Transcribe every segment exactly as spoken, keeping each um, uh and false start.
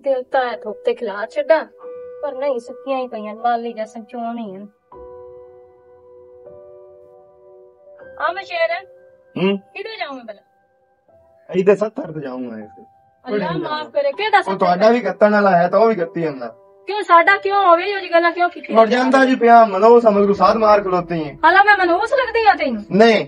دل تاں ہے دھوپ تے کھلار چھڈاں، پر نہیں، ستیاں ہی پئیاں، لال ہی جیسے چون ہی ہن۔ آ میں شہر، ہوں۔ کدھر جاؤں میں بھلا؟ ایدے ستر تے جاؤں میں۔ اللہ معاف کرے، کیڑا ستر؟ تہاڈا وی کتن والا ہے، تاں او وی کتی جاندا۔ کیوں ساڈا کیوں ہووے، او جی گلاں کیوں کیتی؟ مر جاندا جی پیا، منو سمجھ کو ساتھ مار کھلوتی ہیں۔ حالا میں منوس لگدی ہاں تینوں؟ نہیں،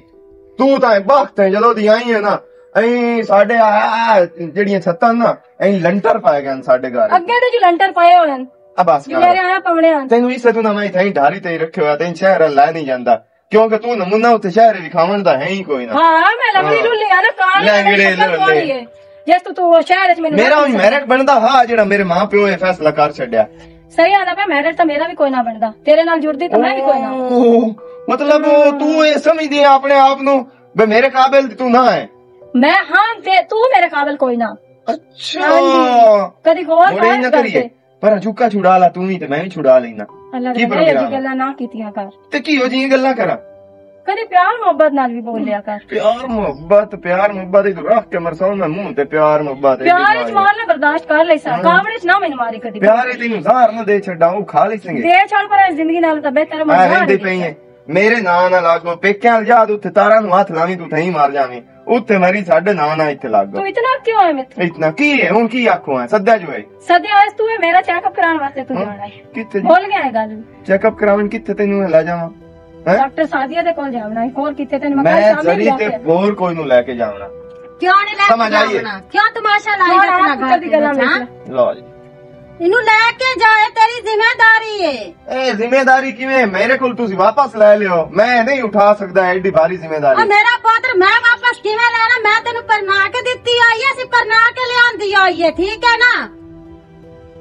تو تاں بخت ہے، جدوں دی آئی ہے نا، ایں ساڈے آ، آ، جڑیاں چھتاں نا، ایں لنٹر پائے گئے ہن ساڈے گھر۔ اگے تے جو لنٹر پائے ہوئے ہن۔ آ بس جو کر۔ میرے آیا پاونے ہن۔ تینوں اس تے نہ میں تھیں ڈھاری تے ہی رکھے ہوئے، تین شہر لے نہیں جاندا۔ کیونکہ تو نمونہ اتھے شہر وکھاون دا ہے ہی کوئی نہ۔ ہاں، میں لگڑی ہاں۔ لولے آ نا، کان لگڑی لولے۔ جس تو، تو شہر وچ مینوں میرا لگ ہن میرٹ بندا ہا، جڑا میرے ماں پیو اے فیصلہ کر چھڈیا۔ صحیح آندا پیا، میرٹ تاں میرا وی کوئی نہ بندا۔ تیرے نال جڑدی تاں میں وی کوئی نہ۔ اوہ، مطلب، تو اے سمجھدی ہے اپنے آپ نو، بے میرے قابل تو نہ ہے۔ میں ہاں، تے تو میرے قابل کوئی نہ۔ اچھا۔ ہاں جی۔ کدی غور مڑے ہی کر نہ کریے۔ تے۔ پر جھکا چھڑا لا، تو ہی تے میں وی چھڑا لینا۔ اللہ کی دے، پروگرام؟ ایہو جی گلاں نہ کیتیاں کر۔ تے کی ہو جی گلاں کراں؟ کدی پیار محبت نال وی بول لیا کر۔ پیار محبت، پیار محبت، ایہدوں رکھ کے مرساں میں منہ تے پیار محبت، ایہدی پیار وچ مار لے، برداشت کر لے سا۔ ہاں۔ کاوڑ وچ نہ مینوں ماری کدی۔ پیار ہی تینوں زہر نہ دے چھڈا، او کھا لے سنگے۔ دے چھڑ پر زندگی نال تاں بہتر ہے، میں اے زہر ویندی ہی پئی ہے۔ میرے ناں نہ لاگو، پیکیاں جا تو اتھے تاراں نوں ہتھ لاویں، تو تھیں مار جاویں۔ اتھے مری ساڈے ناں نہ اتھے لاگو۔ تو اتنا کیوں ہے میتھے؟ اتنا کی ہے؟ ہن کی آکھو ہے؟ سدیا جو ہے۔ سدیا اس تو ہے، میرا چیک اپ کران واسطے تو ہاں؟ جانا ہے۔ کتھے جی؟ بھول گیا ہے گل۔ چیک اپ کراون کتھے تینوں میں لے جاواں؟ ہیں؟ ڈاکٹر سعدیہ دے کول جاونا ہے، کول کتھے تینوں میں میں کل شام زری لے تے کے بور کوئی نوں لے کے جاونا۔ کیوں نہیں لے کے سمجھ آئی ہے؟ جاونا؟ کیوں تماشا لائی کیوں رکھنا آپ گھر کدی دے گلاں وچ؟ وچ؟ لو جی۔ اینوں لے کے جائے، تیری ذمہ داری ہے۔ اے ذمہ داری کیویں؟ میرے کول تسی واپس لے لیو، میں نہیں اٹھا سکدا ایڈی بھاری ذمہ داری۔ او میرا پتر، میں واپس کیویں لینا؟ میں تینوں پرنا کے دتی آئی ہے، اسی پرنا کے لیاندی آئی ہے، ٹھیک ہے نا؟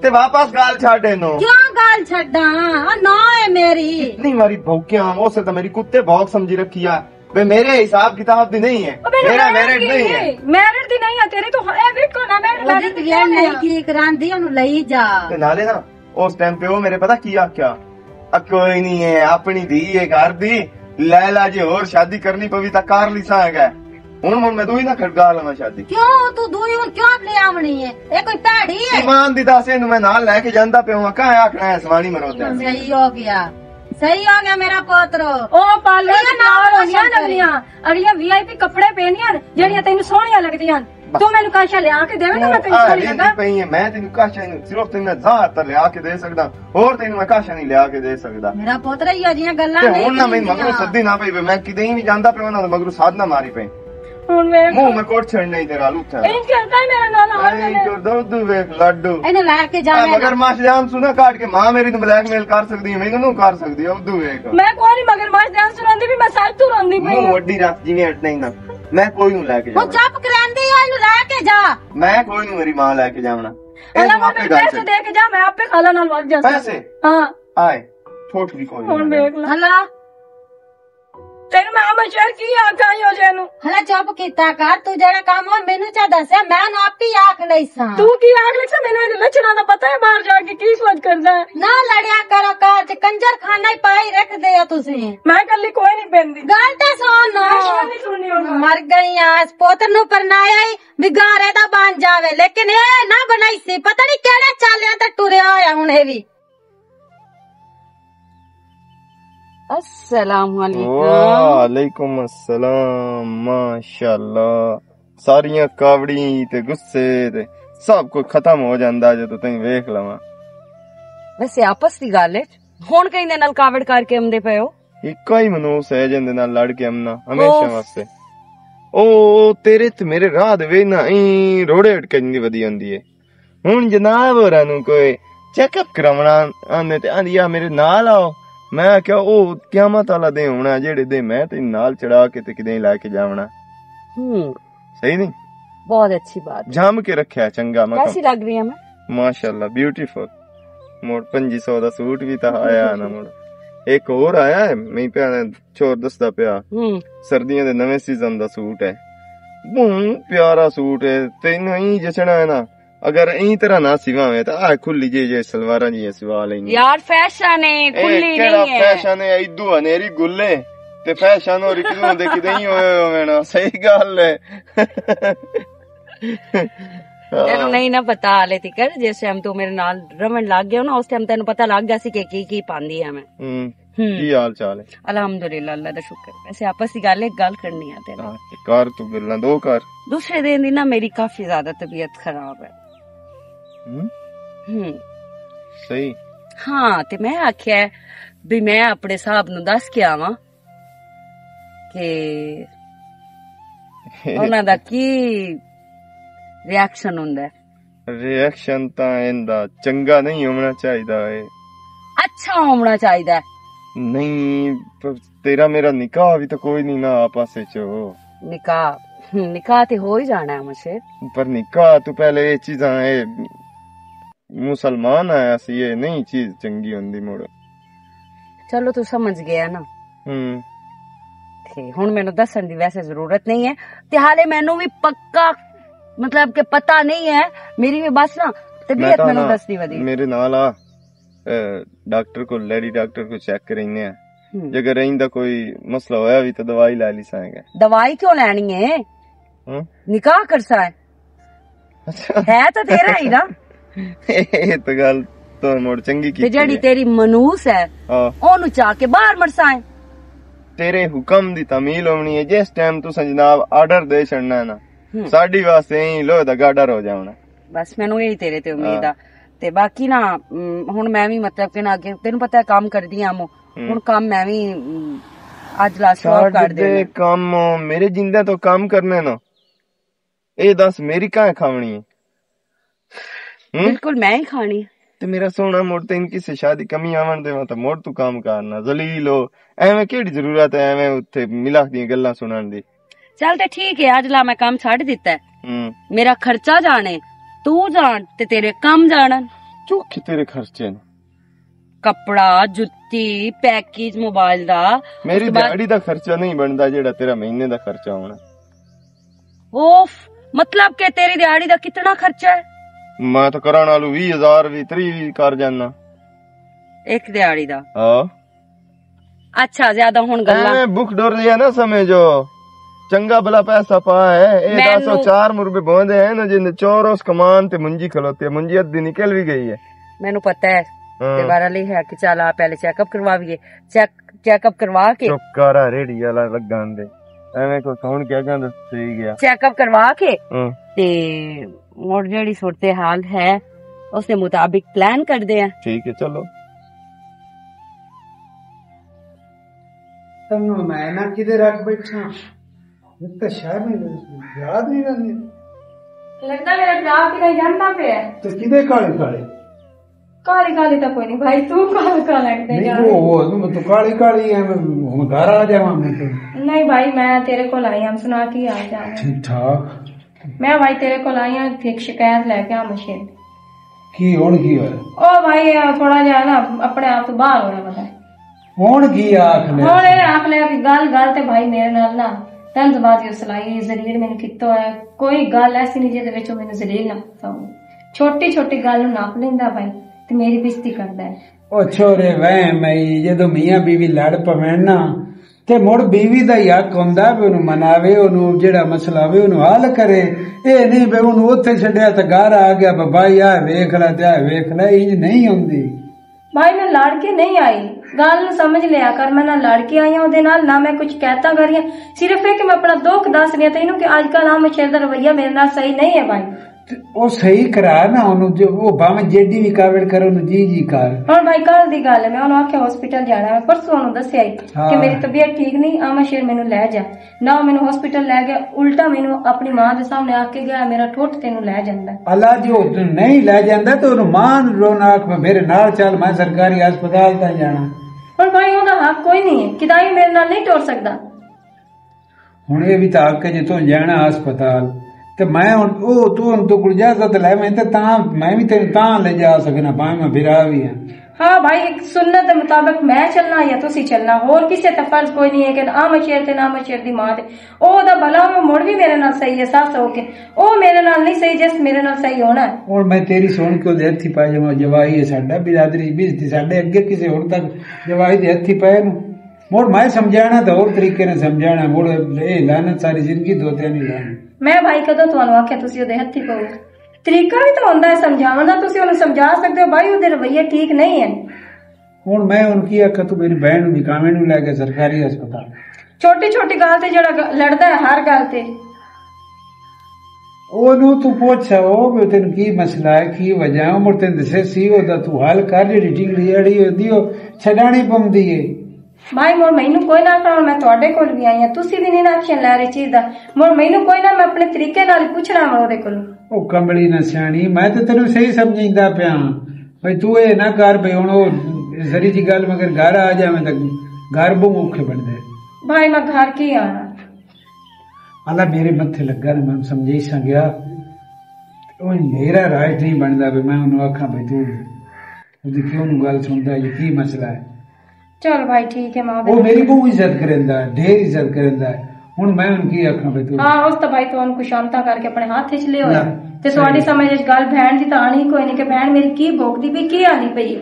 تے واپس گال چھڈ اینو۔ کیوں گال چھڈاں؟ او نو ہے میری۔ اتنی ماری بھوکیاں، اسے تے میری کتے بھوک سمجھی رکھی ہے۔ وے میرے حساب کتاب دی نہیں ہے۔ او میرا میرٹ میرٹ دی نہیں ہے۔ میرٹ دی نہیں ہے، تیری تو اے ویکھو نا، میرٹ اوہدی میرٹ دی تیار نہیں ہے۔ نہیں کی کراندی، اونوں لئی جا۔ تے نالے نا، اس ٹائم پہ او میرے پتہ کی آکھیا؟ آ کوئی نہیں ہے، اپنی دھی ہے گھر دی، لیلا جے اور شادی کرنی پوی تاں کر لیساں ہے۔ ہن، ہن میں دوئی نہ کھڑکا لواں شادی۔ کیوں؟ تو دوئی ہن کیوں لے آونی ہے؟ اے کوئی پیڑی ہے؟ ایمان دی دس، اینوں میں نال لے کے جاندا پیا ہاں، کہاں آکھنا ہے سوانی مرو تے۔ صحیح ہو گیا، صحیح ہو گیا میرا پوترو۔ او پارلر اے نہ تیار ہونیاں شکر۔ لگنیاں، اگلیاں وی آئی پی کپڑے پہنیاں، جڑیاں تینوں سوہنیاں لگدیاں۔ تو مینوں کاشا لیا کے دے، تو میں تینوں آ سوہنی لینی لگا۔ پئی ہے، میں تینوں کاشا نہیں، صرف تینوں زہر تر لیا کے دے سکدا، اور تینوں میں کاشا نہیں لیا کے دے سکدا۔ میرا پتر، ایہو جیاں گلاں تے نہیں ہن نہ میں کریندیاں۔ مگروں سدی نہ پئی، میں کدے ہی نہیں جاندا پیا، انہاں دے مگروں سد نہ ماری پئی۔ ہن ویکھ۔ منہ میں کوٹ چھڑنا ہی تیرا لوٹھا۔ این کردا ہے میرے نال، ہر ایں ویلے۔ کردا، ادو ویکھ لاڈو۔ اینوں لے کے جا آ میں مگر نال۔ ماش جان سنا کاٹ کے ماں میری نوں بلیک میل کر سکدی ہے، مینوں نوں کر سکدی ہے، ادو ویکھ۔ میں کوئی نہیں مگر ماش جان سناندی بھی، میں سچ تو روندی پئی مو ہاں۔ وڈی رات جی میں اٹھنا ہی نہ۔ میں کوئی نوں لے کے او جانا۔ چپ کریندی ہو، اینوں لے کے جا۔ میں کوئی نوں میری ماں لے کے جاونا۔ اے اللہ، توں آپے میرے گل پیسے چ۔ دے کے جا، میں آپے خالہ نال وگ جاسی۔ پیسے؟ ہاں۔ آئے، ٹھوٹ بھی کوئی ہن نہیں۔ ویکھ لے۔ ہلا۔ تینوں میں ہمیشہ کی آکھاں ایہو جے نوں؟ ہلا چپ کیتا کر، تو جڑا کام ہو مینوں چا دسیا، میں انہوں آپی آکھ لئی ساں۔ تو کی آکھ لئی ساں؟ مینوں ایہدے لچھناں دا پتہ ہے، باہر جا کے کی سوچ کردا ہے۔ نہ لڑیا کرو، گھر چ کنجر خانہ ہی پائی رکھ دے ہو تسی۔ میں کلی کوئی نہیں پیندی۔ گل تے سن۔ میں نہیں سننی ہن۔ مر گئی آس، پتر نوں پرنایا ہی، بگارے دا بن جاوے، لیکن اے نہ بنائی سی، پتہ نہیں کیڑے چالیاں تے ٹریا ہویا ہن اے وی۔ السلام علیکم۔ وعلیکم السلام، ماشاءاللہ۔ ساریاں کاوڑی تے غصے تے سب کچھ ختم ہو جاندا جے تو تیں ویکھ لواں۔ ویسے آپس دی گل ہے، ہن کہیں دے نال کاوڑ کر کے امدے پئے ہو؟ اکا ہی منوس ہے جن دے نال لڑ کے امنا ہمیشہ اوف۔ واسطے۔ او تیرے تے میرے راہ دے وچ نہ ایں روڑے اٹکن دی ودی ہوندی ہے۔ ہن جناب ہوراں نوں کوئی چیک اپ کراونا آندے تے آندی، "آ میرے نال آؤ۔" میں آکھیا، "او قیامت والا دن ہونا جیڑے دے میں تے نال چڑھا کے تے کدے لے کے جاونا۔" ہوں۔ صحیح نہیں؟ بہت اچھی بات ہے۔ جم کے رکھیا چنگا میں کیسی کم۔ لگ رہی ہے میں؟ ماشاءاللہ، بیوٹیفل۔ مڑ پنجی سو دا سوٹ بھی تا آیا نا مڑ۔ ایک اور آیا ہے، میں پیا چور دسدا پیا۔ ہوں۔ سردیاں دے نویں سیزن دا سوٹ ہے۔ بہت پیارا سوٹ ہے، تینوں ہی جچنا ہے نا۔ اگر این طرح نہ سیواویں تاں آ کھلی جے، جے سلواراں جیاں سیوا لینی۔ یار، فیشن ہے، اے کھلی کیڑا نہیں ہے۔ فیشن ہے؟ ایدو ہنیری گلے تے فیشن ہو رکھدوں دے کدے ہی ہوئے ہوئے نا۔ صحیح گل ہے۔ تینوں نہیں نہ پتا حالے تیکر، جس ٹائم تو میرے نال رمن لگ گیا نا، اس ٹائم تینوں پتا لگ گیا سی کہ کی کی پاندی ہے میں۔ ہوں۔ ہوں۔ کی حال چال ہے؟ الحمدللہ، اللہ دا شکر۔ ویسے آپس دی گل، ایک گل کرنی ہے تیرے۔ ہاں، تے کر تو گلاں، دو کر۔ دوسرے دن دی نا میری کافی زیادہ طبیعت خراب ہے۔ ہوں؟ ہوں۔ صحیح۔ ہاں، تے میں آکھیا ہے بھی میں اپنے صاحب نو دس کے آواں کہ انہاں دا کی ریئیکشن ہوندا ہے۔ ریئیکشن تاں ایندا چنگا نہیں ہونا چاہیدا ہے۔ اچھا ہونا چاہیدا ہے۔ نہیں، پر تیرا میرا نکاح بھی تو کوئی نہیں نا آپس وچ۔ نکاح، نکاح تے ہو ہی جانا ہے مجھے۔ پر نکاح تو پہلے یہ چیزاں، یہ مسلمان آیا سی، یہ نہیں چیز چنگی ہوندی مڑ۔ چلو، تو سمجھ گیا نا۔ ہوں۔ تے ہن مینوں دسن دی ویسے ضرورت نہیں ہے، تے حالے مینوں بھی پکا، مطلب کہ پتہ نہیں ہے۔ میری بھی بس نا میں طبیعت تاں مینوں نا، دسدی ودی۔ میرے نال آ، اے، ڈاکٹر کو، لیڈی ڈاکٹر کو چیک کریں نے۔ ہوں۔ جے اگر ایندا کوئی مسئلہ ہویا بھی تو دوائی لے لی سائیں گے۔ دوائی کیوں لینی ہے؟ ہوں؟ نکاح کرسا ہے۔ اچھا۔ ہے تو تیرا ہی نا۔ یہ تو گل تو مڑ چنگی تے کی جڑی تیری منوس ہے، ہاں۔ اونوں چا کے باہر مرسا ہے۔ تیرے حکم دی تعمیل ہونی ہے، جس ٹائم تساں جناب آرڈر دے چھڑنا ہے نا، ہوں۔ ساڈی واسطے ہی لوہے دا گاڈر ہو جاونا۔ بس مینوں یہی تیرے تے امید آ۔ تے باقی نا، ام، ہن میں وی مطلب کہ نا اگے تینوں پتہ ہے کام کردی آں مو۔ ہن کام میں وی، ام، اج لاسٹ کر دینا۔ کام میرے جندے تو کام کرنے نا۔ اے دس میری کہاں کھاونی ہے؟ ہوں؟ بالکل میں ہی کھانی۔ تے میرا سونا مڑ تے ان کی سے شادی کمی آون دے تو مڑ تو کام کرنا۔ ذلیل ہو۔ ایویں کیڑی ضرورت ہے ایویں اتھے ملاخ دیاں گلاں سنن دی؟ چل تے ٹھیک ہے، اج لا میں کام چھڈ دتا ہے۔ ہوں۔ میرا خرچہ جانے، تو جان تے تیرے کم جانن۔ چوکھے تیرے خرچے نے۔ کپڑا، جتی، پیکج، موبائل دا۔ میری اس تو بعد دیہاڑی دا خرچہ نہیں بندا جیڑا تیرا مہینے دا خرچہ ہونا۔ اوف، مطلب کہ تیری دیہاڑی دا کتنا خرچہ ہے؟ میں تو کرن والو ویہہ ہزار وی، تری وی کر جانا۔ ایک دیہاڑی دا؟ ہاں۔ اچھا، زیادہ ہن گلاں۔ ایویں بک ڈور لیا نہ سمجھو۔ چنگا بلا پیسہ پا ہے۔ اے دس چار مربے بوندے ہیں نا، جن چور اس کمان تے منجی کھلوتی ہے، منجی ادھی نکل بھی گئی ہے۔ مینوں پتہ ہے۔ ہاں۔ تے بارہ لئی ہے کہ چل آ پہلے چیک اپ کرواویے۔ چیک، چیک اپ کروا کے۔ چپ کر، آ ریڑھی والا لگان دے۔ ایویں کو ساؤنڈ کیا گانا صحیح گیا۔ چیک اپ کروا کے۔ ہاں۔ تے مڑ جڑی صورتحال ہے، اس دے مطابق پلان کر دے ہیں۔ ٹھیک ہے، چلو۔ تنوں میں نہ کدے رکھ بیٹھا۔ یہ تو شاید یاد نہیں رہندی۔ لگدا میرا بھرا کدے جاندا پیا ہے۔ تو کدے کالے کالے؟ کالے کالے تو کوئی نہیں بھائی، تو کالا کالا کدے نہیں، جانا۔ وہ، وہ، تو کالے کالے ہی ہے، میں ہن گھر آ جاواں میں تو۔ نہیں بھائی، میں تیرے کول آئی ہاں، سنا کی حال چال ہے؟ ٹھیک ٹھاک۔ میں بھائی تیرے کول آئی ہاں، ایک شکایت لے کے آ مشین۔ کی ہن کی ہویا؟ او بھائی، آ تھوڑا جہا نا اپنے آپ تو باہر ہونا پتا ہے۔ ہن کی آکھ لیا؟ ہن اے آکھ لیا کہ گل گل تے بھائی میرے نال نا طنز بازی سلائی، ذلیل مینوں کیتا ہے۔ کوئی گل ایسی نہیں جے دے وچ او مینوں ذلیل نہ کرتا ہوئے۔ چھوٹی چھوٹی گل نوں نپ لیندا بھائی تے میری بےزتی کردا ہے۔ او چھوڑے وہم ہے، جدوں میاں بیوی لڑ پوین نا، تے مڑ بیوی دا ہی حق ہوندا وے اونوں مناوے، اونوں جیڑا مسئلہ ہوے اونوں حل کرے۔ اے نہیں وے اونوں اوتھے چھڈیا تے گھر آ گیا، بابا آ ویکھ لے تے آ ویکھ لے، انج نہیں ہوندی۔ بھائی میں لڑ کے نہیں آئی، گل نوں سمجھ لیا کر، میں نہ لڑ کے آئی ہاں اودے نال، نہ میں کچھ کہتا کر رہی ہاں، صرف اے کہ میں اپنا دکھ دس رہی ہاں تینوں کہ اج کل آ مشیر دا رویہ میرے نال صحیح نہیں ہے بھائی۔ تے او صحیح کرا نا، اونوں جو او بھاویں جیڈی بھی کاوڑ کرے، اونوں جی جی کر۔ ہن بھائی، کل دی گل ہے، میں اونوں آکھیا ہاسپٹل جانا ہے، پرسوں اونوں دسیا ہی ہاں۔ کہ میری طبیعت ٹھیک نہیں، آ مشیر مینوں لے جا۔ نہ او مینوں ہاسپٹل لے گیا، الٹا مینوں اپنی ماں دے سامنے آ کے گیا، میرا ٹھوٹ تینوں لے جاندا ہے۔ اللہ جی، او تینوں نہیں لے جاندا تے اونوں ماں نوں رو نہ آکھ، میرے نال چل، میں سرکاری ہسپتال تائیں جانا۔ ہن بھائی، اوندا حق کوئی نہیں ہے، کدائی میرے نال نہیں ٹر سکدا۔ ہن اے وی تاں حق ہے جے توں جانا ہسپتال، تے میں ہن او، تو ہن تو کول اجازت لے، میں تے تاں، میں وی تینوں تاں لے جا سکنا، بھاویں میں بھرا وی ہاں۔ ہاں بھائی، ایک سنت دے مطابق میں چلنا یا تسی چلنا، ہور کسے تے فرض کوئی نہیں ہے کہ آ مشیر تے نہ مشیر دی ماں تے۔ او دا بھلا، او مڑ وی میرے نال صحیح ہے، سس ہو کے۔ او میرے نال نہیں صحیح، جس میرے نال صحیح ہونا ہے۔ ہن میں تیری سن کے اودے ہتھی پا جاواں، جوائی ہے ساڈا، برادری بےزتی ساڈے اگے کسے ہن تک جوائی دے ہتھی پائے نوں۔ مڑ میں سمجھانا تے ہور طریقے نال سمجھانا، مڑ اے لعنت ساری زندگی دوتیاں نہیں لانی۔ میں بھائی کدوں تانوں آکھیا تسی اودے ہتھی پاؤ؟ طریقہ بھی تو ہوندا ہے سمجھاون دا، تسی انہوں سمجھا سکدے ہو، بھائی، اودے رویے ٹھیک نہیں ہیں۔ ہن میں ہن کی آکھاں، تو میری بہن نوں نکاویں نوں لے کے سرکاری ہسپتال۔ چھوٹی چھوٹی گل تے جڑا گ-، لڑدا ہے ہر گل تے۔ اونوں تو پوچھ او بھی تینوں کی مسئلہ ہے، کی وجہ ہے، عمر تینوں دسے سی، او دا تو حل کر، جڑی ٹنگڑی اڑی ہوندی او چھڈانی پوندی ہے۔ بھائی، مڑ مینوں کوئی نہ کراؤ، میں تہاڈے کول بھی آئی ہاں، تسی بھی نہیں نہ آکھیا لے رہی چیز دا۔ مڑ مینوں کوئی نہ، میں اپنے طریقے نال ہی پوچھنا وا اودے کولوں۔ او کمبلی نہ سیانی، میں تے تینوں صحیح سمجھیندا پیا ہاں۔ بھائی، تو اے نہ کر، بھائی، ہن او ذری جی گل مگر گھر آ جاویں تے گھر بہوں اوکھے بندے۔ بھائی، میں گھر کی آنا؟ اللہ میرے متھے لگا نا، میں سمجھائی سا گیا۔ او میرا راج نہیں بندا، بھائی، میں انہوں آکھاں، بھائی، تو اودی کیوں نوں گل سندا ہے، یہ کی مسئلہ ہے؟ چل بھائی، ٹھیک ہے، میں او میری بہوں عزت کریندا ہے، ڈھیر عزت کریندا ہے۔ ہن میں ہن کی آکھاں بھائی تو؟ ہاں، اس تو بھائی تو ان کو شانتا کر کے اپنے ہاتھ وچ لے ہوئے۔ نہ، تے تہاڈی سمجھ وچ گل بہن دی تاں آنی کوئی نہیں کہ بہن میری کی بھوکدی پئی، کی آنی پئی۔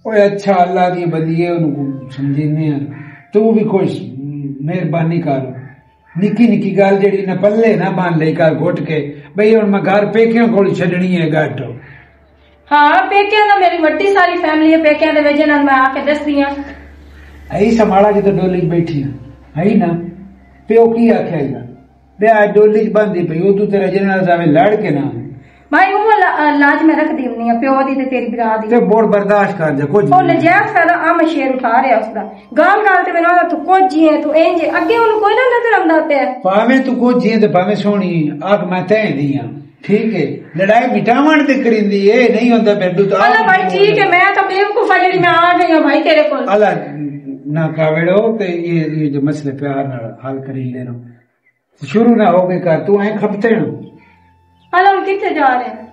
اوئے اچھا، اللہ دی بندی ہے، انہوں کو سمجھینے ہیں۔ تو بھی کچھ مہربانی کر۔ نکی نکی گل جڑی نہ پلے نہ بن لئی کر گھٹ کے، بھئی ہن میں گھر پیکیاں کول چھڈنی ہے گٹ۔ ہاں، پیکیاں دا میری وڈی ساری فیملی ہے، پیکیاں دے وجہ نال میں آ کے دسدی ہاں۔ ہئی سمالا جے تے ڈولی چ بیٹھی ہاں، ہئی نا؟ پیو کی آکھیا ہی نا؟ بے آ ڈولی چ بندی پئی، او تو تیرا جنازہ وے لڑ کے نہ آویں۔ بھائی، وہ لا-، لاج میں رکھ دی ہونی ہے، پیو دی تے تیری برا دی۔ تے بور برداشت کر جا، کچھ او نہیں۔ نجائز فائدہ آ میں شیر اٹھا رہا اس دا۔ گال گال تے میرا تو کچھ جی ہے، تو اینج ہے۔ اگے انہوں کوئی نہ نظر آندا پیا۔ پاویں تو کچھ جی ہے تے پاویں سونی، آکھ میں تیں نہیں ہاں۔ ٹھیک ہے، لڑائی مٹاون تے کریندی اے، نہیں ہوندا پیا، ڈو تو اللہ بھائی، ٹھیک ہے، میں تاں بیوقوف ہاں جڑی میں آ گئی ہاں بھائی تیرے کول۔ اللہ نہ کاوڑو تے یہ، یہ جو مسئلے پیار نال حل کری لینا۔ شروع نہ ہو گئے کر، تو ایں کھپتے نو۔ اللہ ہن کتھے جا رہے ہیں؟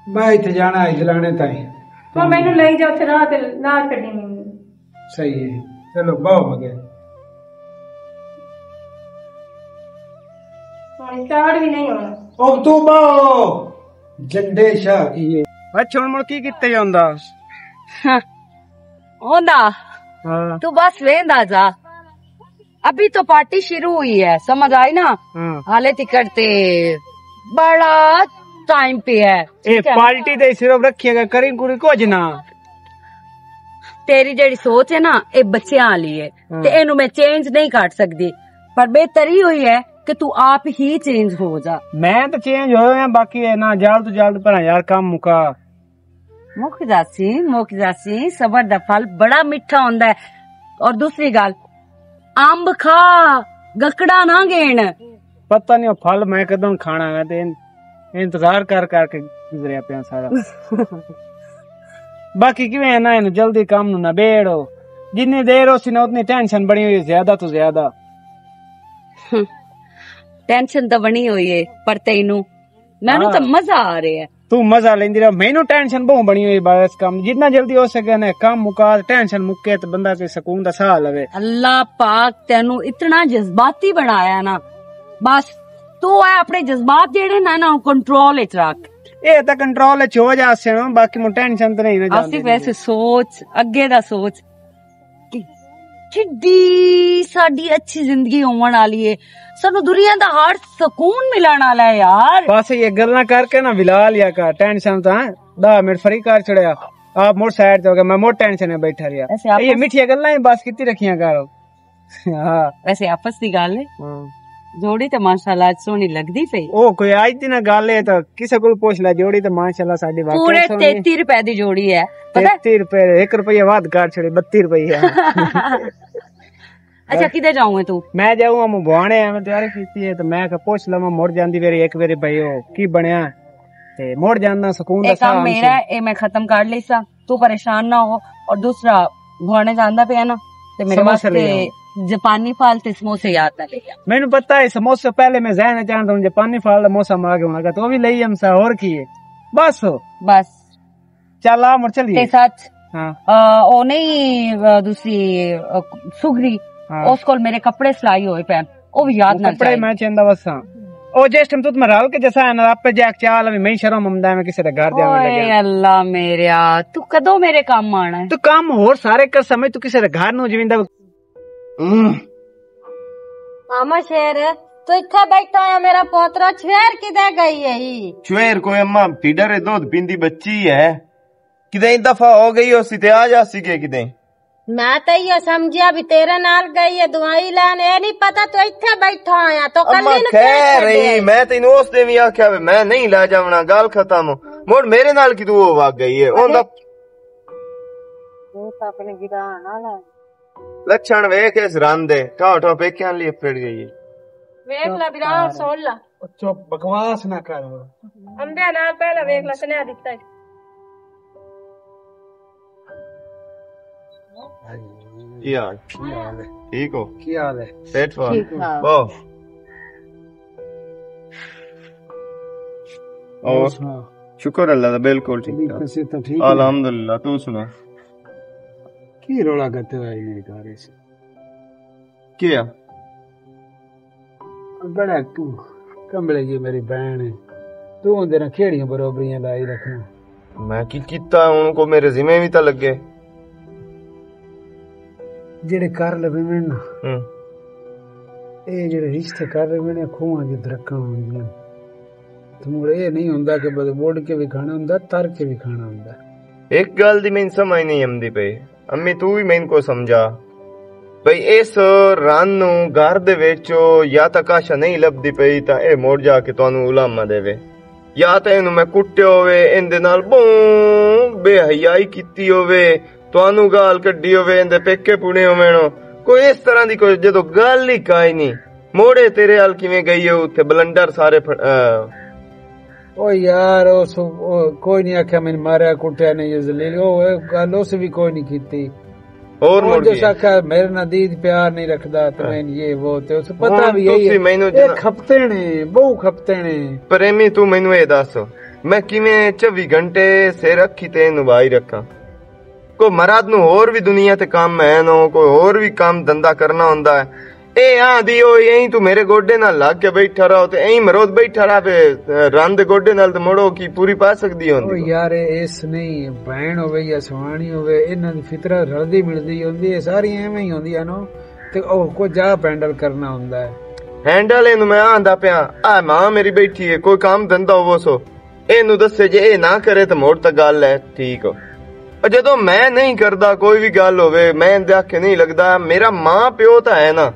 میں اتھے جانا ہے جلانے تائیں۔ تو مینوں لے جاؤ تے راہ تے نہ کڈی مینوں۔ صحیح ہے، چلو باہو مگے۔ ہن اسٹارٹ بھی نہیں ہونا۔ او تو باہو، جنڈے شاہ کیے۔ اچھا، ہن مڑ کی کیتے جاندا؟ ہاں، ہوندا۔ ہاں۔ تو بس ویندا جا۔ ابھی تو پارٹی شروع ہوئی ہے، سمجھ آئی نا؟ ہاں۔ حالے تکڑ تے بڑا ٹائم پہ ہے۔ اے ٹھیک ہے؟ پارٹی تے صرف رکھیے گا، کریں کوئی کچھ نہ۔ تیری جڑی سوچ ہے نا، اے بچیاں والی ہے۔ ہاں۔ تے اینو میں چینج نہیں کر سکدی۔ پر بہتر ہی ہوئی ہے کہ تو آپ ہی چینج ہو جا۔ میں تو چینج ہویا ہاں، باقی ہے نا، جلد تو جلد پر یار کم مکا۔ مک جاسی، مک جاسی، صبر دا پھل بڑا میٹھا ہوندا ہے۔ اور دوسری گل، امب کھا، گکڑا نہ گین۔ پتہ نہیں او پھل میں کدوں کھانا ہے تے ان-، انتظار کر کر کے گزریا پیا سارا۔ باقی کیویں ہے نا، اینو جلدی کام نو نہ بیڑو۔ جنی دیر ہو سی نا، اتنی ٹینشن بنی ہوئی ہے، زیادہ تو زیادہ۔ ہم، ٹینشن تو بنی ہوئی ہے، پر تینوں مینوں تے ہاں۔ مزہ آ رہا ہے۔ تو مزہ لیندی رہ، مینوں ٹینشن بہوں بنی ہوئی بس کم۔ جتنا جلدی ہو سکے نا کم مکا، ٹینشن مکے تے بندہ تے سکون دا ساہ لوے۔ اللہ پاک تینوں اتنا جذباتی بنایا نا، بس تو اے اپنے جذبات جڑے نا، انہاں نوں کنٹرول وچ رکھ۔ اے تے کنٹرول وچ ہو جاسے نا، باقی موں ٹینشن تے نہیں نا جاندی۔ آصف، ایسے سوچ، اگے دا سوچ۔ کہ کڈی ساڈی اچھی زندگی ہون والی ہے، سانو دنیا دا ہر سکون ملن والا ہے یار۔ بس یہ گلاں کر کے نا ولا لیا کر، ٹینشن تاں دہ منٹ فری کر چھڑیا۔ آپ مڑ سائیڈ تے ہو گیا، میں مڑ ٹینشن میں بیٹھا رہیا۔ ایسے آپس یہ میٹھیاں گلاں ہی بس کیتی رکھیاں کر۔ ہاں۔ ویسے آپس دی گل ہے۔ ہاں۔ جوڑی تے ماشاءاللہ اج سونی لگدی پئی۔ او کوئی اج دی نہ گل ہے، تے کسے کول پوچھ لے، جوڑی تے ماشاءاللہ ساڈی واقعی پورے سونی۔ تیتی روپے دی جوڑی ہے، پتہ ہے؟ تیتی روپے، ایک روپیہ واد کاٹ چھڑے، بتی روپیہ۔ اچھا، کدھر جاؤں ہے تو؟ میں جاؤں ہم بوانے ہیں، میں تیاری کیتی ہے، تو میں کہ پوچھ لواں، مڑ جاندی ویری ایک ویری بھائی ہو، کی بنیا؟ تے مڑ جانا سکون دا اے کام ساہ میرا ہے، اے میں ختم کر لیسا۔ تو پریشان نہ ہو۔ اور دوسرا، گوانے جاندا پیا نا، تے میرے سموسے لے واسطے آؤ۔ جاپانی پھل تے سموسے یاد نہ لے آ۔ مینوں پتہ ہے، سموسے پہلے میں ذہن وچ آندا، ہن جاپانی پھل دا موسم آ گیا ہونا، تو وہ بھی لئی ہم سا، اور کی ہے؟ بس۔ بس۔ چل آ، مڑ چلیے۔ تے سچ، ہاں۔ آ، او نہیں، آ، دوسری، آ، سگری، ہاں۔ اس کول میرے کپڑے سلائی ہوئے پین۔ او وی یاد نہ کپڑے چاہیے۔ میں چیندا وساں۔ او جس ٹائم تت میں رل کے جسا ہے نا، آپ پہ جیک چال میں شرم آمدا ہے، میں کسے دے گھر جاویں اوئے لگا۔ اللہ میریا، تو کدوں میرے کام آنا ہے؟ تو کام ہور سارے کر سمجھ، تو کسے دے گھر نو جویندا۔ ہم۔ ماما شہر تو اتھے بیٹھا ہویا میرا پوترا، چھویر کدے گئی ہے؟ چھویر کوئی اماں پیڈر دودھ پیندی بچی ہے، کدے دفعہ ہو گئی ہو سی تے آ جا سی کے کدے۔ میں تے یہ سمجھیا بھی تیرے نال گئی ہے دوائی لین، اے نہیں پتا تو اتھے بیٹھا ہویا، تو اما کلی نو کہہ کیوں رہی، چھڈیا؟ میں تینوں اس دن بھی آکھیا وے، میں نہیں لے جاونا، گل ختم۔ مڑ میرے نال کی تو وہ وگ گئی ہے، اون دا وہ تو اپنے گراں نال ہے۔ لچھن ویکھ اس رن دے، ٹھاو ٹھاو پیکیاں لئی پھڑ گئی ہے۔ ویکھ لا برا، سن لا۔ چپ، بکواس نہ کر۔ اندے نال پہلا ویکھ لا، سنیا دتا ہے۔ کیا حال؟ ٹھیک ہو؟ کیا حال ہے؟ پیٹ فار؟ ٹھیک ٹھاک۔ واہ۔ اور سنا؟ شکر اللہ دا، بالکل ٹھیک ٹھاک۔ الحمدللہ، تو سنا؟ کی رولا کرتے ہوئے میرے گھر سے؟ کیا؟ بڑا تو کمبلے جی میری بہن ہے، تو اندر کھیڑیاں برابریاں لائی رکھنا۔ میں کی کیتا؟ ان کو میرے ذمہ بھی تاں لگے۔ جڑے کر لوے میں نا، ہوں۔ اے جڑے رشتے کر لوے میں نا، کھواں دی درکاں ہوندیاں۔ تے مڑ اے نہیں ہوندا کہ بس وڈ کے بھی کھانا ہوندا، تر کے بھی کھانا ہوندا۔ ایک گل دی مینوں سمجھ نہیں آندی پئی، امی تو بھی مینوں کو سمجھا۔ بھئی اس رن نوں گھر دے وچ یا تاں کاشا نہیں لبدی پئی تاں اے مڑ جا کے تانوں علامہ دے وے، یا تاں اینوں میں کٹیا ہووے، ایندے نال بہوں بے حیائی کیتی ہووے، تانوں گال کڈی ہووے، ایندے پیکے پونے ہوون۔ کوئی اس طرح دی کوئی جدوں گل ہی کائے نہیں۔ موڑے تیرے حال کیویں گئی ہے اتھے بلنڈر سارے پھڑ-، آ۔ او یار، اس، او کوئی نہیں آکھیا میں ماریا کٹیا نہیں، یہ ذلیل، او، او گل اس بھی کوئی نہیں کیتی۔ اور او مڑ جس گئی۔ آکھیا میرے نال دید پیار نہیں رکھدا، تے ہاں۔ میں یہ وہ، تے اس پتہ ہن بھی یہی تسی ہے۔ مینوں اے جنا- کھپتے نے، بہو کھپتے نے۔ پریمی، تو مینوں اے دس، میں کیویں چوبی گھنٹے سر رکھی تے نبھائی رکھاں؟ کوئی مرد نوں ہور وی دنیا تے کم ہے نو، کوئی ہور وی کم دھندا کرنا ہوندا ہے۔ اے آندی او، "ایں تو میرے گوڈے نال لگ کے بیٹھا رہو تے ایں مروت بیٹھا رہا پے، رن دے گوڈے نال تے مڑو کی پوری پا سکدی ہوندی او ہے؟" یار، اے اس نہیں، بہن ہوے یا سوانی ہوے، انہاں دی فطرت رلدی ملدی ہوندی ہے، ساری ایویں ہی ہوندی ہے نو۔ تے او کو جا ہینڈل کرنا ہوندا ہے۔ ہینڈل اینوں میں آندا پیاں، آ ماں میری بیٹھی ہے، کوئی کم دھندا ہوو سو۔ اینوں دسے جے اے نہ کرے تے مڑ تے گل ہے، ٹھیک ہو۔ اور جدوں میں نہیں کردا کوئی بھی گل ہووے، میں اندے آکھے نہیں لگدا، میرا ماں پیو تاں ہے نا۔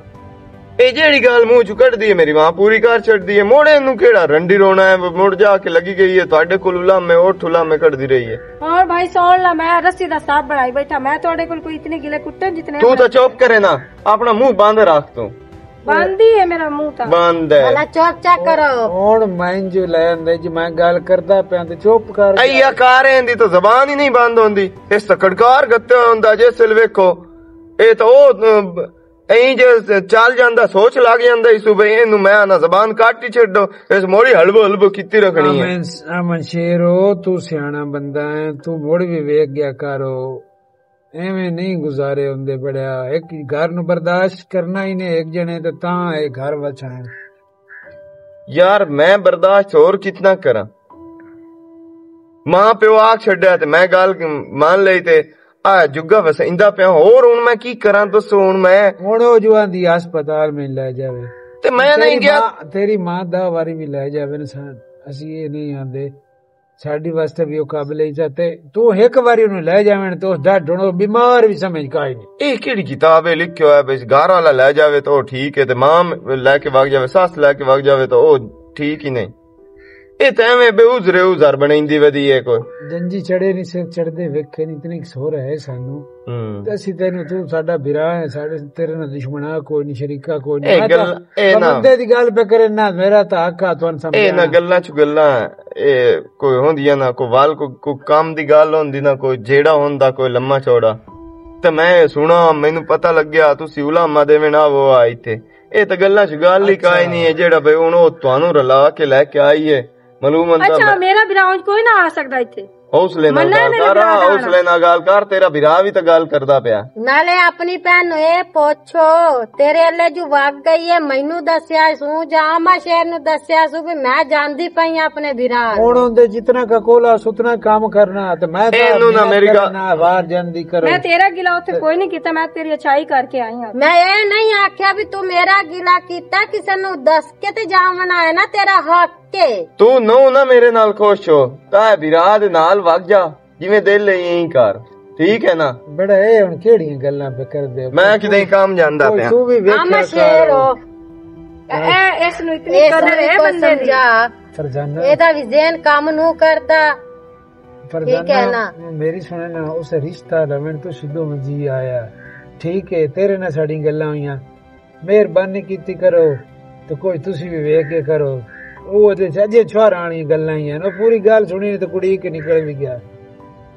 اے جیڑی گل منہ چوں کڈدی ہے، میری ماں پوری کر چھڈدی ہے۔ مڑ اینوں کیڑا رنڈی رونا ہے، مڑ جا کے لگی گئی ہے تہاڈے کول علامے، اٹھ علامے کڈدی رہی ہے۔ اور بھائی سن لا، میں رسی دا سب بنائی بیٹھا، میں تہاڈے کول کوئی اتنے گلے کٹے جتنے تو میں تاں چپ کرے نا، اپنا منہ بند رکھ تو۔ بند ہی ہے میرا منہ تاں۔ بند ہے۔ بھلا چپ چیک کرو۔ ہن میں جو لے آندے جی، میں گل کردا پیاں تے چپ کر گیا۔ ایا کار ایندی تو زبان ہی نہیں بند ہوندی۔ اس تکڑکار گتے ہوندا جے سل ویکھو۔ اے تو او، ایں جے چل جاندا، سوچ لگ جاندا اس صوبے، اینوں میں آنا زبان کٹ ہی چھڈو۔ اس موڑی ہلبو ہلبو کیتی رکھنی ہے۔ امن، امن شیرو، تو سیانا بندہ ہے، تو مڑ بھی ویکھ گیا کرو۔ ایویں نہیں گزارے ہوندے بڑیا، ایک گھر نو برداشت کرنا ہی نے ایک جنے تے تاں اے گھر وچھائن۔ یار میں برداشت ہور کتنا کراں؟ ماں پیو آکھ چھڈیا تے میں گل مان لئی تے آ جگہ وسیندا پیا۔ ہور ہن میں کی کراں دسو؟ ہن میں ہن او جو آندی ہسپتال میں لے جاوے۔ تے میں نہیں تیری گیا۔ ماں، تیری ماں دہ واری بھی لے جاوے نا سان، اسی اے نہیں آندے۔ ساڈی واسطے بھی او قابل عزت ہے۔ تو ایک واری انہوں لے جاویں تو اس دا ڈونو بیمار بھی سمجھ کائی نہیں۔ اے کیڑی کتاب ہے لکھیا ہویا بس گھر والا لے جاوے تو ٹھیک ہے، تے ماں لے کے وگ جاوے، ساس لے کے وگ جاوے تو او ٹھیک ہی نہیں۔ اے تے ایویں بے عذرے عذر بنیندی ودی ہے کوئی۔ جنجی چڑھے نہیں، سر چڑھدے ویکھے نہیں، اتنی سور ہے سانو۔ ہوں۔ تے اسی تینوں، تو ساڈا بھرا ہے، ساڈے، تیرے نال دشمنا کوئی نہیں، شریکا کوئی نہیں۔ اے میں گل، تاں اے نہ بندے دی گل پہ کرے نہ، میرا تاں حق آ تون اے نہ سمجھانا۔ گلاں چ گلاں، اے کوئی ہوندیاں نہ، کوئی ول، کوئی، کوئی کام دی گل ہوندی نہ، کوئی جیڑا ہوندا، کوئی لمبا چوڑا۔ تے میں سنا، مینوں پتہ لگیا، تسی علماء دے وینا وہ آ ایتھے۔ اے تے گلاں چ گل ہی اچھا۔ کائے نہیں ہے، جیڑا بھئی ہن او تانوں رلا کے لے کے آئی ہے۔ معلوم ہوندہ اچھا، میں میرا بھرا ہن کوئی نہ آ سکدا ایتھے؟ حوصلے نال گل کر، حوصلے نال گل کر، تیرا بھرا وی تے گل کردا پیا۔ نالے اپنی بھن نوں اے پوچھو، تیرے اللہ جو وگ گئی ہے، مینوں دسیا سو جا، میں شہر نوں دسیا سو بھی میں جاندی پئی ہاں اپنے بھرا نوں۔ ہن اوندے جتنا کا کولا ستنا کام کرنا، تے میں تاں اینوں نہ محنت میری گل کرنا، باہر جان دی کرو۔ میں تیرا گلا اتھے کوئی نہیں کیتا، میں تیری اچھائی کر کے آئی ہاں۔ میں اے نہیں آکھیا بھی تو میرا گلا کیتا، کسے نوں دس کے تے جاونا ہے نا تیرا حق ہے۔ تو نو نہ میرے نال خوش ہو، تاں بھرا دے نال وگ جا۔ جویں دل ہے ایں کر، ٹھیک ہے نا؟ بڑا اے ہن کیڑیاں گلاں پہ کر دے؟ میں کدے کام جاندا پیا۔ تو بھی ویکھیا کر۔ شیر ہو۔ اے، اس نوں اتنی قدر ہے بندے دی۔ فرزانہ۔ اے دا بھی ذہن کام نو کردا۔ فرزانہ، ٹھیک ہے نا؟ میری سنے نا، اس رشتہ لوین تو سدھو میں جی آیا۔ ٹھیک ہے، تیرے نال ساڈی گلاں ہوئیاں۔ مہربانی کیتی کرو، تے کوئی تسی بھی ویکھ کے کرو۔ او دے اجے چھوہراں والیاں گلاں ہی ہن۔ او پوری گل سنی تے کڑی کے نکل بھی گیا۔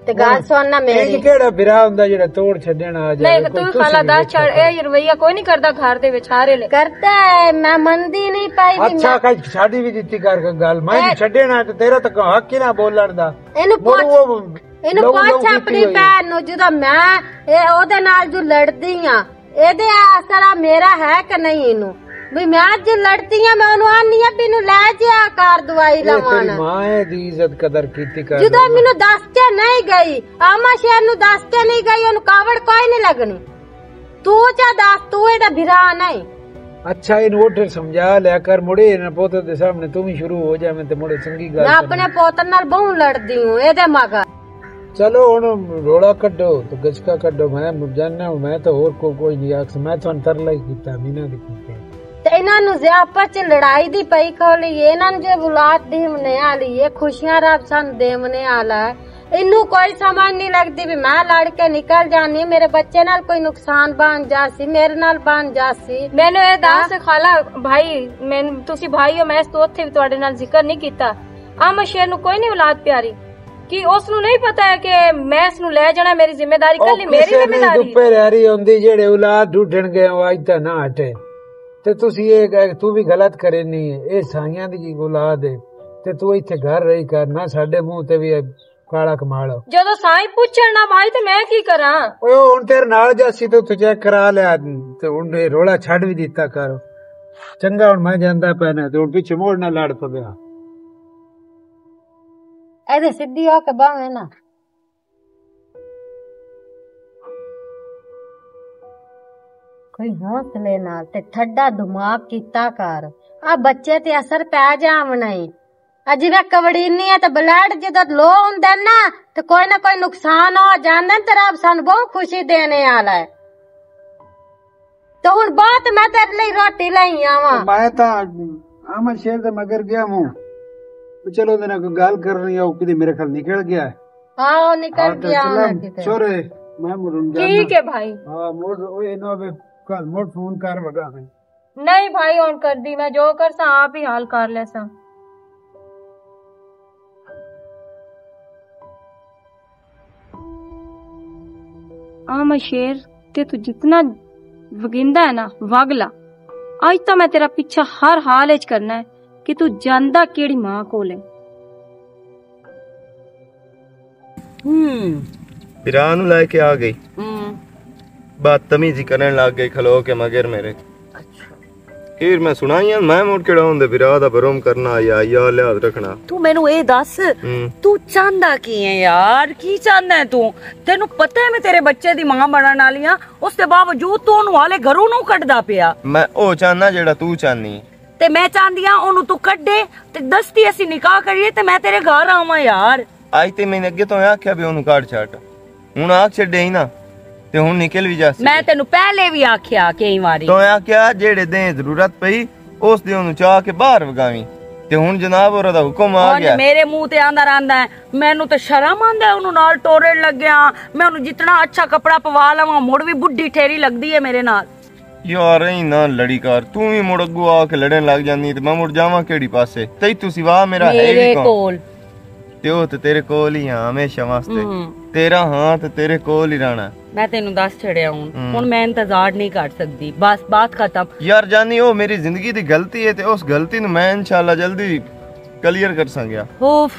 تے گل سن نہ میری۔ کیڑا بھرا ہوندا جڑا توڑ چھڈن آ جائے؟ نہیں، تو خالا دس چھڑ، اے رویہ کوئی نہیں کردا گھر دے وچ ہر ویلے۔ کردا ہے، میں مندی نہیں پائی بھی اچھا، میں کئی شادی بھی دتی کر کے گل۔ میں اے چھڈن آ تے تیرا تک حق ہی نہ بولن دا۔ اینو مڑ پوچھ، او اینو لو، لو پوچھ کیتی اپنی ہوئی۔ بھن نو، جدوں میں اے اودے نال جو لڑدی ہاں، اے دے اثر آ میرا ہے کہ نہیں اینو؟ بھی میں اج لڑتی ہاں، میں اونوں آنی ابھی نو لے جیا کار دوائی اے تیری لوانا۔ ماں ہے دی عزت قدر کیتی کر۔ جدوں مینوں دس کے نہیں گئی، آما شیر نو دس کے نہیں گئی، اونوں کاوڑ کوئی نہیں لگنی۔ تو چا دس، تو اے دا بھرا نہیں۔ اچھا، اینوں اوڈر سمجھا لیا کر، مڑے انہاں پوتر دے سامنے تو بھی شروع ہو جاویں تے مڑے چنگی گل میں اپنے پوتر نال بہوں لڑدی ہوں، اے دے مگر۔ چلو ہن رولا کڈو تے گچکا کڈو، میں جاننا ہوں، میں تے ہور کو کوئی نہیں آکھ، میں تانوں ترلا ہی کیتا، مینا دی کیتے۔ تے انہاں نوں ضیافت چ لڑائی دی پئی کھولی، انہاں نوں جو اولاد دیونے والی ہے، خوشیاں رب سان دیونے والا ہے۔ اینوں کوئی سمجھ نہیں لگدی بھی میں لڑ کے نکل جانی، میرے بچے نال کوئی نقصان بن جاسی، میرے نال بن جاسی۔ مینوں اے دس خالہ بھائی، میں، تسی بھائی ہو، میں اس تو اوتھے بھی تہاڈے نال ذکر نہیں کیتا۔ آ مشیر نوں کوئی نہیں اولاد پیاری، کہ اس نوں نہیں پتا ہے کہ میں اس نوں لے جانا، میری ذمہ داری کلی میری ذمہ داری۔ دوپے رہری ہوندی جیڑے اولاد ڈھونڈن گئے، او اج تک نہ ہٹے۔ تے تسی اے کہہ، تو بھی غلط کرے نہیں ہے، اے سائیاں دی اولاد ہے، تے تو ایتھے گھر رہی کر نہ، ساڈے منہ تے بھی کالا کمال ہو۔ جدوں سائیں پوچھن نہ بھائی تے میں کی کراں؟ اوئے، او ہن تیرے نال جاسی تے اتھے چیک کرا لیا، تے ہن اے رولا چھڈ وی دتا کر۔ چنگا، ہن میں جاندا پینا، تے ہن پیچھے موڑ نہ لڑ پویا۔ اے تے سدھی ہو کے باویں نا۔ کوئی حوصلے نال تے ٹھڈا دماغ کیتا کر۔ آ بچے تے اثر پے جاونا ہے۔ اجی میں کوڑی نہیں ہے تے بلڈ جدوں لو ہوندے نا تے کوئی نہ کوئی نقصان ہو جاندے تے رب سانوں بہت خوشی دینے والا ہے۔ تے ہن بہت میں تیرے لئی روٹی لئی آواں۔ میں تاں آمد شیر دے مگر گیا ہوں۔ چلو، اندے نال کوئی گل کرنی ہے، او کدی میرے خیال نکل گیا ہے۔ ہاں، او نکل ہاں، تے گیا چلو، ہونا کتے۔ چھوڑے، میں مڑن جانا۔ ٹھیک ہے بھائی۔ ہاں، مڑ، او اینا وے، کل مڑ فون کر وگا میں۔ نہیں بھائی، ہن کر دی، میں جو کرساں آپ ہی حل کر لیساں۔ آ میں شیر، تے تو جتنا وگیندا ہے نا، وگ لا۔ اج تو میں تیرا پیچھا ہر حال وچ کرنا ہے کہ تو جاندا کیڑی ماں کول ہے۔ ہوں۔ بھرا نوں لے کے آ گئی۔ ہوں۔ بدتمیزی کرن لگ گئی کھلو کے مگر میرے۔ اچھا۔ پھر میں سنائی ہاں، میں مڑ کیڑا ہوندے بھرا دا بروم کرنا یا، یا لحاظ رکھنا۔ تو مینوں اے دس، ہوں۔ تو چاہندا کی ہے یار؟ کی چاہندا ہے تو؟ تینوں پتہ ہے میں تیرے بچے دی ماں بنن والی ہاں، اس دے باوجود تو اونوں والے گھروں نوں کڈدا پیا۔ میں او چاہنا جیڑا تو چاہنی۔ تے میں چاہندی ہاں اونوں تو کڈے تے دستی اسی نکاح کریے تے میں تیرے گھر آواں یار۔ اج تے میں اگے تو آکھیا بھی اونوں کڈ چھٹ۔ ہن آکھ چھڈے ہی نا، تے ہن نکل وی جاسی۔ میں تینوں پہلے وی آکھیا کئی واری۔ تو آکھیا جیڑے دیں ضرورت پئی، اس دے اونوں چا کے باہر وگاویں۔ تے ہن جناب اور دا حکم آ ہن گیا۔ میرے منہ تے آندا رہندا ہے، مینوں تے شرم آندا ہے اونوں نال ٹورن لگیا۔ میں اونوں جتنا اچھا کپڑا پوا لواں، مڑ وی بڈھی ٹھیری لگدی ہے میرے نال۔ یار، ایں نہ لڑی کر، تو وی مڑ اگوں آ کے لڑن لگ جاندی تے میں مڑ جاواں کیڑی پاسے؟ تئی تو سوا میرا ہے وی میرے کون؟ کول۔ تے او تے تیرے کول ہی ہاں ہمیشہ واسطے۔ ہوں۔ تیرا ہاں تے تیرے کول ہی رہنا۔ میں تینوں دس چھڑیا ہوں۔ ہوں۔ ہن میں انتظار نہیں کر سکدی۔ بس، بات ختم۔ یار جانی، او میری زندگی دی غلطی ہے تے اس غلطی نوں میں انشاءاللہ جلدی کلیئر کر سانگیا۔ اوف۔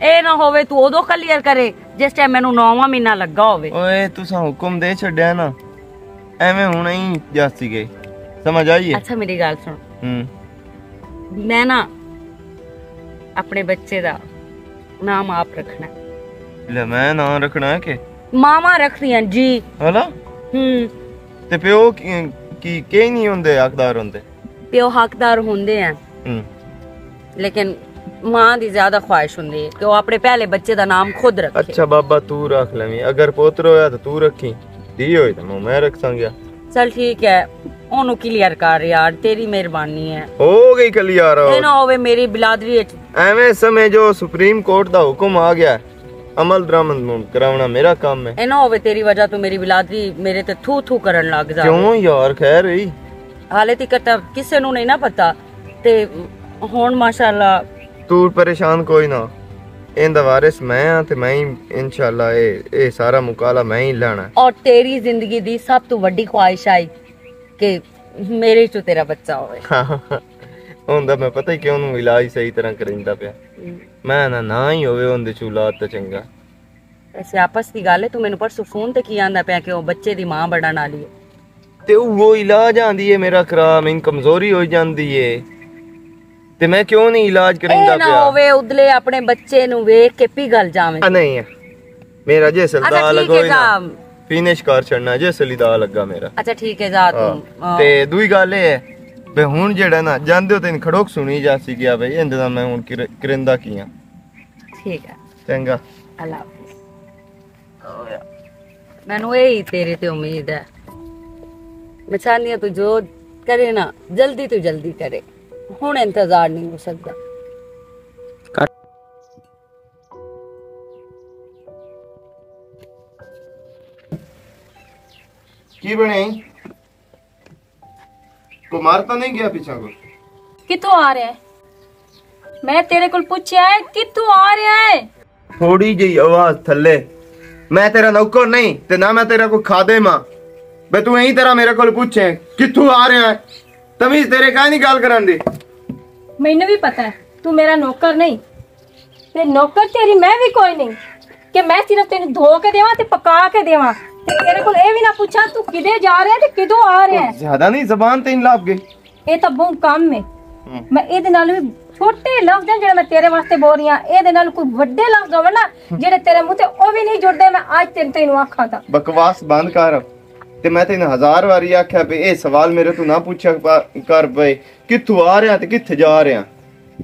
اے نہ ہووے تو اودوں کلیئر کرے، جس ٹائم مینوں نواں مہینہ لگا ہووے۔ اوئے، تساں حکم دے چھڈیا نا، ایویں ہن ہی جاسی گئے۔ سمجھ آئی ہے؟ اچھا، میری گل سن۔ ہوں۔ میں نا اپنے بچے دا نام آپ رکھنا ہے۔ لے، میں نام رکھنا ہے کہ؟ ماما رکھنی ہے جی۔ ہلا؟ ہوں۔ تے پیو کی، کی، کی نہیں ہوندے، حقدار ہوندے؟ پیو حقدار ہوندے ہیں۔ ہوں۔ لیکن ماں دی زیادہ خواہش ہوندی ہے کہ وہ اپنے پہلے بچے دا نام خود رکھے۔ اچھا بابا، تو رکھ لویں، اگر پوتر ہویا تو تو رکھی، دھی ہوئی تو میں، میں رکھ سانگیا۔ چل ٹھیک ہے، اونوں کلیئر کر یار، تیری مہربانی ہے۔ ہو گئی کلیئر۔ اے نہ ہووے میری بلادری وچ۔ ایویں سمجھو سپریم کورٹ دا حکم آ گیا ہے، عمل درآمد کراونا میرا کام ہے۔ اے نہ ہووے تیری وجہ تو میری بلادری میرے تے تھو تھو کرن لگ جائے۔ کیوں یار، خیر ہی؟ حالے تک تاں کسے نوں نہیں نہ پتا، تے ہن ماشاءاللہ۔ تو پریشان کوئی نہ، ایندا وارث میں ہاں تے میں ہی انشاءاللہ اے، اے سارا مقالہ میں ہی لینا۔ اور تیری زندگی دی سب تو وڈی خواہش آئی کہ میرے چوں تیرا بچہ ہوئے۔ ہن دا میں پتہ ہی کیوں نوں علاج صحیح طرح کریندا پیا۔ میں نہ، نہ ہی ہوئے ہوندے چوں اولاد تے چنگا۔ ایسے آپس دی گل ہے، تو مینوں پرسوں فون تے کی آندا پیا کہ او بچے دی ماں بڑا نالی ہے۔ تے وہ علاج آندی ہے میرا کرا، میں کمزوری ہو جاندی ہے۔ تے میں کیوں نہیں علاج کریندا اے نہ پیا؟ ہووے ادلے اپنے بچے نوں ویکھ کے پگھل جاویں۔ آ نہیں ہے۔ میرا جے سلدا اچھا، ٹھیک لگو ہے ہی نا۔ جا۔ فینش کر چھڑنا جے سلیدا لگا میرا۔ اچھا، ٹھیک ہے، جا ہاں۔ توں۔ ہاں۔ تے دوئی گل اے ہے، بے ہن جیڑا نا، جاندے ہو تین کھڑوک سنی جا سی گیا بھائی، اندے دا میں ہن کر-، کرندہ کیاں۔ ٹھیک ہے۔ چنگا۔ اللہ حافظ۔ مینوں یہی تیرے تے امید ہے۔ میں چاہنی ہاں تو جو کرے نا، جلدی تو جلدی کرے۔ ہن انتظار نہیں ہو سکدا۔ کی بنے؟ کوئی مار تاں نہیں گیا پیچھے کوئی؟ کتھوں آ رہا ہے؟ میں تیرے کول پوچھیا ہے، کتھوں آ رہا ہے؟ تھوڑی جہی آواز تھلے۔ میں تیرا نوکر نہیں تے نہ میں تیرا کوئی خادم ہاں۔ بے تو ایں طرح میرے کول پوچھے، کتھوں آ رہا ہے؟ تمیز تیرے کائیں نہیں گل کرن دی؟ مینوں بھی پتہ ہے، تو میرا نوکر نہیں۔ تے نوکر تیری میں بھی کوئی نہیں کہ میں صرف تینوں دھو کے دیواں تے پکا کے دیواں۔ تے تیرے کول اے بھی نہ پوچھاں تو کدے جا رہا ہے تے کدوں آ رہا ہے۔ زیادہ نہیں زبان تین لاپ گئی۔ اے تاں بہت کم ہے۔ ہم۔ میں اے دے نال بھی چھوٹے لفظ ہیں جڑے میں تیرے واسطے بول رہی ہاں، اے دے نال کوئی وڈے لفظ ہوون نا جڑے تیرے منہ تے او بھی نہیں جڑدے، میں اج تین تینوں آکھاں تاں۔ بکواس بند کر۔ تے میں تینوں ہزار واری آکھیا پے اے سوال میرے تو نہ پوچھا پا-، کر پے، کتھوں آ رہا تے کتھے جا رہا؟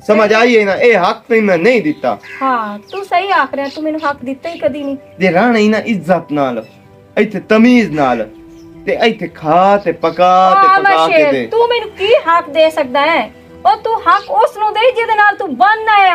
سمجھ آئی ہے نا؟ اے حق تینوں میں نہیں دتا۔ ہاں، تو صحیح آکھ رہا، تو مینوں حق دتا ہی کدی نہیں۔ دے رہنا ہی نا عزت نال، ایتھے تمیز نال، تے ایتھے کھا تے پکا تے آ، پکا کے شیر، دے۔ تو مینوں کی حق دے سکدا ہے؟ او تو حق اس نوں دے جے دے نال تو بن ہے،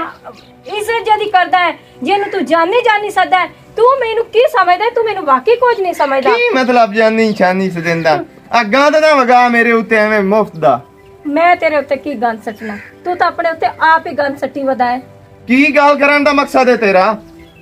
عزت جدی کردا ہے، جے نوں تو جانی جانی سدا ہے۔ تو مینوں کی سمجھدا ہے؟ تو مینوں واقعی کچھ نہیں سمجھدا۔ کی مطلب جانی شانی سدیندا؟ آ گند نہ وگا میرے اُتے ایویں مفت دا۔ میں تیرے اُتے کی گند سٹنا؟ تو تاں اپنے اُتے آپ ہی گند سٹی ودا ہے۔ کی گل کرن دا مقصد ہے تیرا؟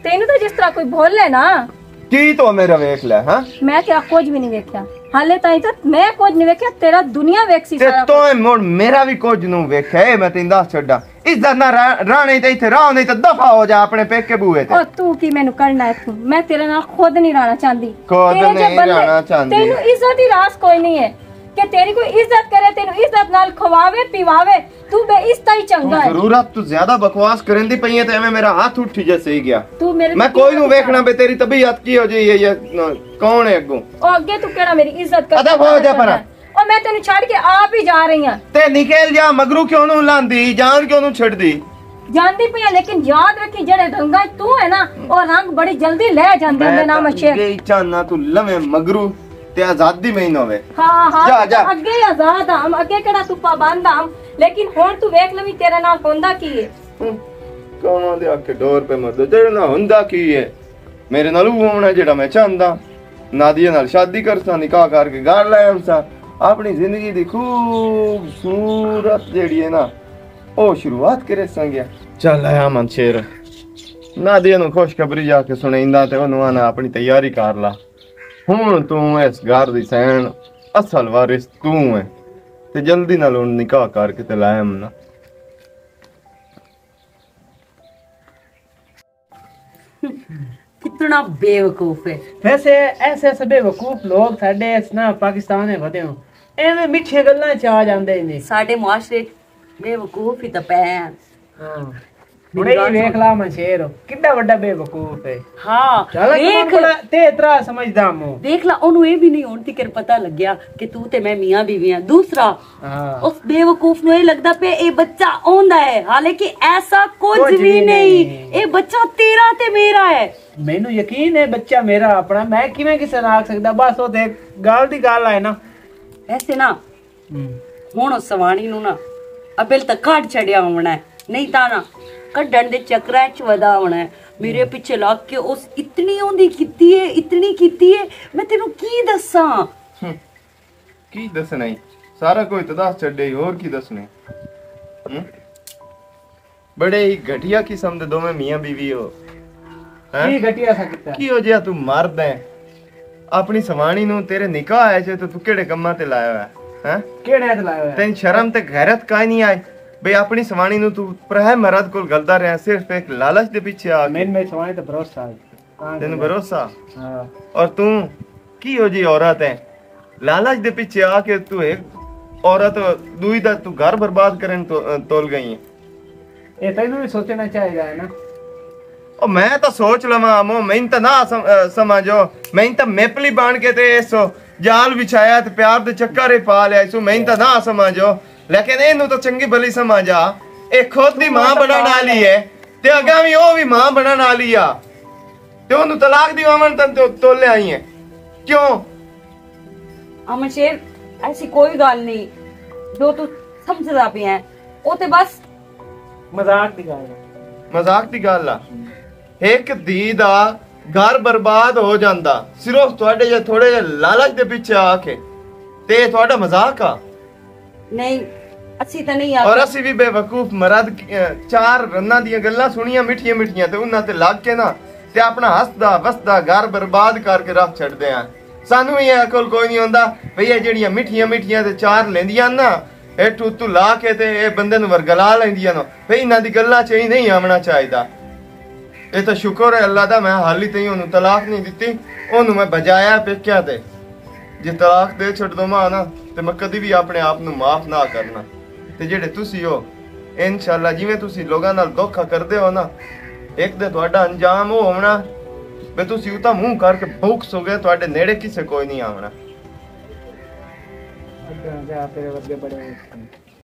تینوں تاں جس طرح کوئی بھول ہے نا۔ کی تو میرا ویکھ لے، ہاں؟ میں تیرا کچھ بھی نہیں ویکھیا۔ حالے تائیں تاں میں کچھ نہیں ویکھیا، تیرا دنیا ویکھ سی تے سارا تو کچھ۔ مڑ میرا بھی کچھ نو ویکھیا، اے میں تینوں دس چھڈا۔ عزت نہ رہ-، رہنے تے ایتھے رہو، نہیں تے دفع ہو جا اپنے پیکے بوئے تے۔ او تو کی مینوں کرنا ہے تو؟ میں تیرے نال خود نہیں رہنا چاہندی۔ خود تیرے جے نہیں بندے، رہنا چاہندی۔ تینوں عزت ہی راس کوئی نہیں ہے کہ تیری کوئی عزت کرے، تینوں عزت نال کھواوے، پیواوے۔ تو بے عزت ہی چنگا ہے۔ ضرورت تو زیادہ بکواس کرن دی پئی ہے تے ایویں میرا ہاتھ اٹھی جے سہی گیا۔ تو میرے میں تے کوئی نو ویکھنا بے تیری طبیعت کی ہو جائی ہے یا کون ہے اگوں؟ او اگے تو کیڑا میری عزت کردا؟ ادب ہو جا پرا۔ او میں تینوں چھڈ کے آپ ہی جا رہی ہاں۔ تے نکل جا، مگرو کیوں نو لاندی، جان کیوں نو چھڈدی؟ جاندی پئی ہاں، لیکن یاد رکھی جڑے رنگاں تو ہے نا، او رنگ بڑی جلدی لے جاندے ہوندے نا مشیر۔ میں تاں اگے ہی چاہنا تو لویں مگرو تے آزادی میں ہی نہ ہوے۔ ہاں، ہاں، جا، تو جا۔ اگے ہی آزاد ہم، اگے کیڑا تو پابند ہم، لیکن ہن تو ویکھ لویں تیرے نال ہوندا کی ہے۔ ہوں، کاواں دے آکھے ڈور پہ مردو، تیرے نال ہوندا کی ہے؟ میرے نال وہ ہونا جڑا میں چاہندا۔ نادیہ نال شادی کرساں، نکاح کر کے گھر لے آنساں۔ اپنی زندگی دی خوبصورت جیڑی ہے نا، او شروعات کرے سنگیا۔ چل اے امن شیر، نادیہ نو خوشخبری جا کے سنیندا تے اونوں آنا اپنی تیاری کر لا۔ ہن توں اس گھر دی سین اصل وارث توں ہے، تے جلدی نال ہن نکاح کر کے تے لے آمنا۔ کتنا بے وقوف ہے۔ ویسے ایسے ایسے بے وقوف لوگ ساڈے اس نا پاکستان میں ودے ہو، ایویں میٹھیاں گلاں چ آ جاندے نے۔ ساڈے معاشرے چ بے وقوف ہی تے پے ہیں۔ ہاں۔ ہن اے ویکھ لا منشیر، کڈا وڈا بے وقوف ہے۔ ہاں، چل، ویکھ۔ تے اترا سمجھدا مو۔ دیکھ لا، اونوں اے بھی نہیں ہن تکر پتہ لگیا کہ تو تے میں میاں بیوی ہاں۔ دوسرا، ہاں۔ اس بے وقوف نوں اے لگدا پیا اے بچہ اوندا ہے، حالانکہ ایسا کچھ کچھ بھی بھی نہیں۔ نہیں۔ اے بچہ تیرا تے میرا ہے۔ مینوں یقین ہے بچہ میرا اپنا، میں کیویں کسے نال آکھ سکدا؟ بس او تے گل دی گل آئے نا۔ ایسے نا، ہوں۔ ہن او سوانی نوں نا ابل تک کڈ چھڈیا ہونا ہے، نہیں تاں نا کڈن دے چکراں وچ ودا ہونا ہے۔ میرے پیچھے لگ کے اس اتنی اوندی کیتی ہے، اتنی کیتی ہے، میں تینوں کی دساں؟ ہم۔ کی دسنا ای؟ سارا کوئی تے دس چھڈیا ای، ہور کی دسنا ای؟ ہم؟ بڑے ہی گھٹیا قسم دے دوویں میاں بیوی ہو۔ ہیں؟ کی گھٹیا سا کیتا؟ کی ہو جیا تو مرد ہے؟ اپنی سوانی نو تیرے نکاح آئے سے تو تو کیڑے کماں تے لایا ہوا ہے؟ ہیں؟ کیڑے تے لایا ہوا ہے؟ تین شرم تے غیرت کائے نہیں آئی؟ بھئی اپنی سوانی نو تو پرائے مرد کول گلدا رہیا صرف ایک لالچ دے پیچھے آ کے۔ میں میں سوانی تے بھروسہ ہے۔ تینوں بھروسہ؟ ہاں۔ اور توں کی ہو جی عورت ہے؟ لالچ دے پیچھے آ کے تو ایک عورت دوئی دا تو گھر برباد کرن تو، تول گئی ہے۔ اے تینوں بھی سوچنا چاہیے ہے نا۔ او میں تاں سوچ لواں امو، میں تاں نہ سم-، اے، سمجھو، میں تاں میپلی بن کے تے اس جال وچھایا تے پیار دے چکر ہی پا لیا سو، میں تاں نہ سمجھو، لیکن اینوں تاں چنگی بھلی سمجھ آ، اے خود دی ماں بنن والی ہے۔ تے اگاں وی او وی ماں بنن والی آ۔ تے اونوں طلاق دیواون تن تے تولے آئی ہیں۔ کیوں؟ امن شیر، ایسی کوئی گل نہیں جو تو سمجھدا پیا ہے۔ او تے بس مذاق دی گل ہے۔ مذاق دی گل آ۔ ایک دھی دا گھر برباد ہو جاندا صرف تہاڈے جے تھوڑے جے لالچ دے پیچھے آ کے۔ تے تہاڈا مذاق آ۔ نہیں، اسی تے نہیں اور آکھیا۔ اسی بھی بے وقوف مرد، اے، چار رناں دیاں گلاں سنیاں مٹھیاں مٹھیاں تے انہاں تے لگ کے نا تے اپنا ہسدا وسدا گھر برباد کر کے رکھ چھڈدے ہیں۔ سانوں ہی اے عقل کوئی نہیں ہوندا بھئی اے جڑیاں مٹھیاں مٹھیاں تے چار لیندیاں نا، اے ٹوتو لا کے تے اے بندے نوں ورگلا لیندیاں نا، بھئی انہاں دی گلاں چ ہی نہیں آونا چاہیدا۔ اے تاں شکر ہے اللہ دا، میں حالی تئیں اونوں طلاق نہیں دتی، اونوں میں بجایا پیکیا تے۔ جے طلاق دے چھڈ دوواں نا، تے میں کدی بھی اپنے آپ نوں معاف نہ کرنا۔ تے جڑے تسی ہو، انشاءاللہ جویں تسی لوگاں نال دھوکا کردے ہو نا، ایک دے تہاڈا انجام او ہونا، بے تسی اتھاں منہ کر کے بھوک سو گئے، تہاڈے نیڑے کسے کوئی نہیں آونا۔ اگے جا تیرے ورگے بڑے ہوئے۔